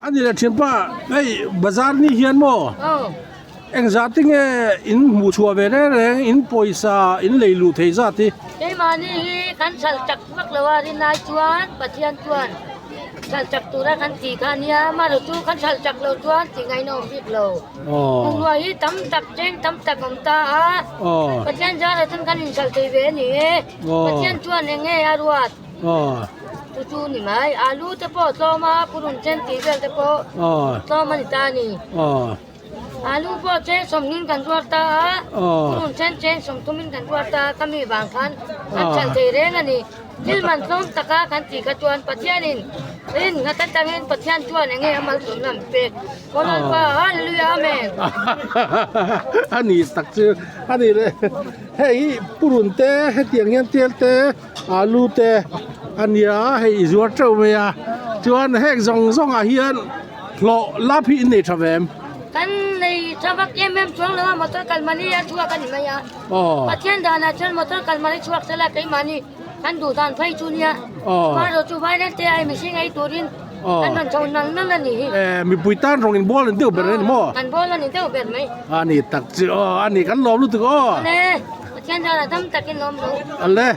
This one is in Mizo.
A ni leh thianpa, hei bazar ni hian maw engzah te nge in hmuh chhuah ve reng reng in pawisa in lei luh thei zat hi? Keimahni hi kan chhal chak vak lo a rinai chuan Pathian chuan chhal chak tura kan tih kha a nia, amaherawh chu kan chhal chak lo chuan tih ngaihna awm bik lo. Bungrua hi tam tak cheng tam tak awm ta a, Pathian zarah chuan kan inchhal thei ve a ni e, Pathian chuan eng nge a ruat? Chu chu ni mai, alu te pawh tlawm a, purun chen tih vel te pawh tlawm a ni ta a ni. Alu pawh cheng sawmhnin kan ruat ta a, purun chen cheng sawmthumin kan ruat ta a, ka mi vang khan an chhal thei reng a ni. Thil man tlawm taka kan tih kha chuan Pathianin rin nghat atangin Pathian chuan enge a malsawmna an pek? Aw Lalpa, Hallelujah, Amen! A ni tak chu a ni le. Hei hi purun te hetiang hian tel te alu te a nia hei i zuar teuh mai a chuan heng zawng zawngah hian hlawh lap hi in nei tha ve em? Kan nei tha vak em em chuang lo a motor kal mani a chhuak a ni mai a. Pathian danah chuan motor kal mani chhuak sela keimahni kan duh dan phei chu nia. Amaherawh chu vailen te ai mihring ei turin kan rawn chho nal nal a nih hi. Mipui tan rawng in bawl a ni deuh ber a ni maw? Kan bawl a ni deuh ber mai. A ni tak chu aw a ni kan lawm lutuk aw. Awle Pathian danah dam takin lawm lo. Awle.